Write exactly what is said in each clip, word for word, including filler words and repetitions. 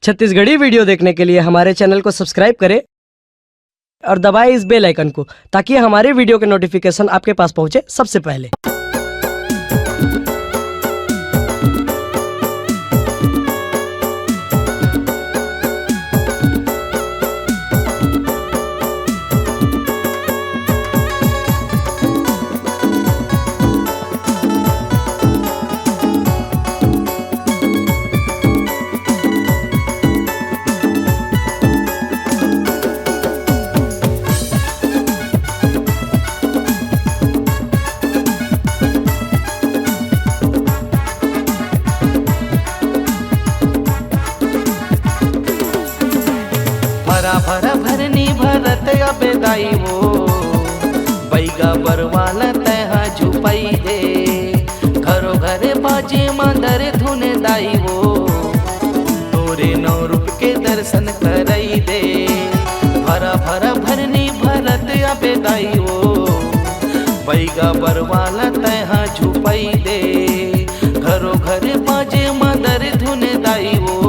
Chhattisgarhi video देखने के लिए हमारे चैनल को सब्सक्राइब करें और दबाएं इस बेल आइकन को, ताकि हमारे वीडियो के नोटिफिकेशन आपके पास पहुंचे सबसे पहले। भरा भरा भरनी भरत अबे दाई वो, बैगा बरवाला तैहा झुपाई दे। घरो घरे बाजे मांदर धुन दाई वो, तोरे नौ रूप के दर्शन कराई दे। भरा भरा भरनी भरत अबे दाई वो, बैगा बरवाला तैहा झुपाई दे। घरो घर बाजे मांदर धुन दाई वो,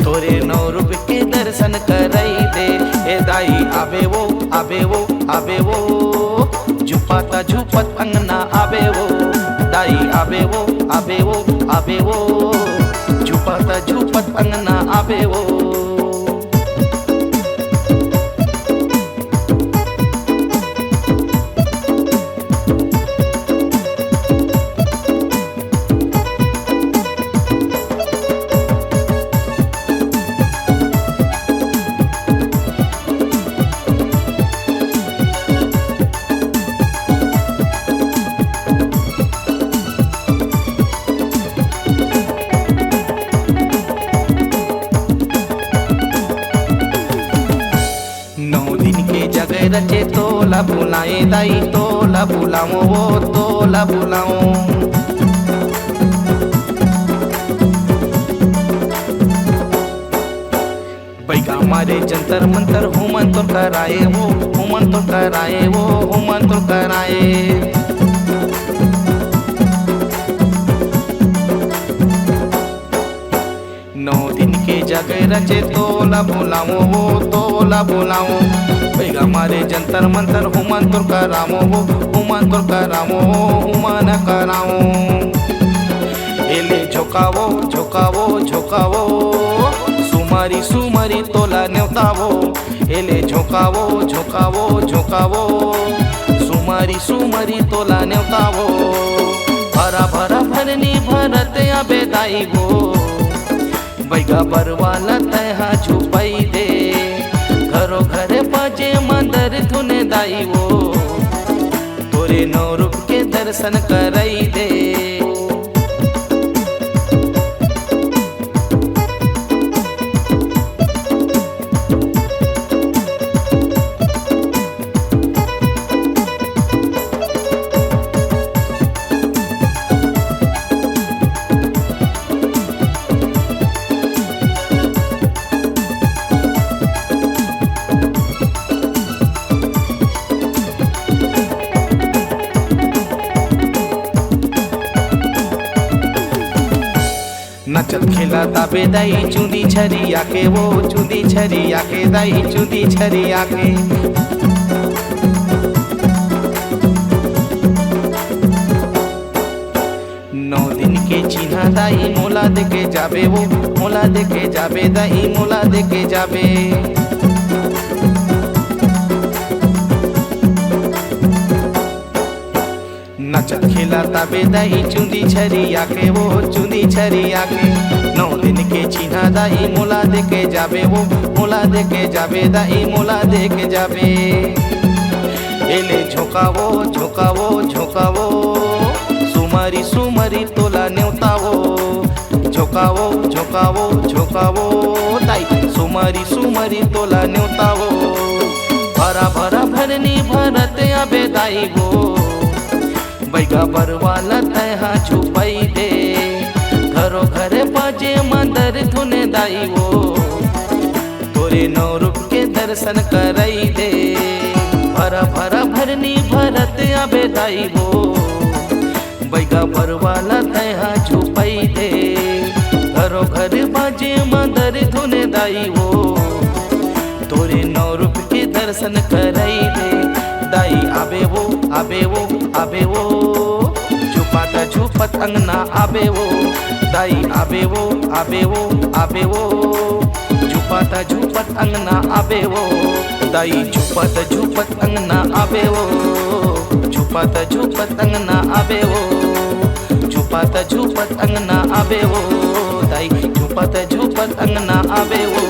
तोरे नौ रूप के दर्शन कराई दे। ए दाई आबे वो, आबे वो, आबे वो, झुपाता झुपत अंगना आबे वो। दाई आबे वो, आबे वो, आबे वो, झुपाता झुपत अंगना आबे वो। नौ दिन के जगह रचे तोला बुलाए दाई, तोला बुलाओ वो, तोला बुलाओ। बैगा मारे जंतर मंतर हुमन तोर कराए वो, हुमन तोर कराए वो, हुमन तोर कराए। नौ दिन के जगह रचे तोला बुलाओ वो, तोला बुलाओ। बैगा मारे जंतर मंतर हुमन तोर कराओ वो, हुमन तोर कराओ, हुमन कराओ। एले झोंकावो, झोंकावो, झोंकावो, सुमारी, सुमारी तोला नेवतावो। एले झोंकावो, झोंकावो, झोंकावो, सुमारी, सुमारी तोला नेवतावो। भरा, भरा भरनी भरत आबे दाई वो, बैगा बरवाला तैहा झुपाई दे। घरो घर बाजे मांदर धुन दाई वो, तोरे नौ रूप के दर्शन कराई दे। नचत खेलत आबे दाई चुंदी छरिया के वो, चुंदी छरिया के दाई चुंदी छरिया के। नौ दिन के चिन्हा दाई मोला देके जाबे वो, मोला देके जाबे दाई मोला देके जाबे। नचत खेलत आबे दाई चुंदी छरिया के वो, चुंदी छरिया के। नौ दिन के चिन्हा दाई मोला देके जाबे वो, मोला देके जाबे दाई मोला देके जाबे। एले झोंकावो, झोंकावो, झोंकावो, सुमारी, सुमारी तोला नेवतावो। झोंकावो, झोंकावो, झोंकावो, दाई सुमारी, सुमारी तोला नेवतावो। भरा, भरा भरनी भरत आबे दाई वो, बैगा बरवाला तैहा झुपाई दे। घरो घर बाजे मांदर धुन दाई वो, तोरे नौ रूप के दर्शन कराई दे। भरा, भरा भरनी भरत आबे दाई वो, बैगा बरवाला तैहा झुपाई दे। घरो घर बाजे दर धुन दाई वो, तोरे नौ रूप के दर्शन कराई दे। दाई आबे वो, आबे वो, आबे वो, झुपाता झुपत अंगना आबे वो। दाई आबे वो, आबे वो, आबे वो, झुपाता झुपत अंगना आबे वो। दाई झुपत झुपत अंगना आबे वो, झुपत झुपत अंगना आबे वो, झुपत झुपत अंगना आबे वो। दाई झुपत झुपत अंगना आबे वो।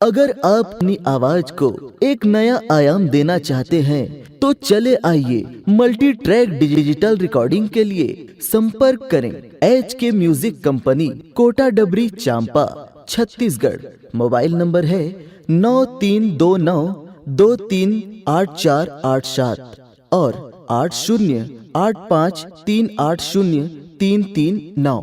अगर आप अपनी आवाज को एक नया आयाम देना चाहते हैं, तो चले आइए मल्टी ट्रैक डिजिटल रिकॉर्डिंग के लिए संपर्क करें एच के म्यूजिक कंपनी, कोटा डबरी, चांपा, छत्तीसगढ़। मोबाइल नंबर है नौ तीन दो नौ दो तीन आठ चार आठ सात और आठ शून्य आठ पाँच तीन आठ शून्य तीन तीन नौ।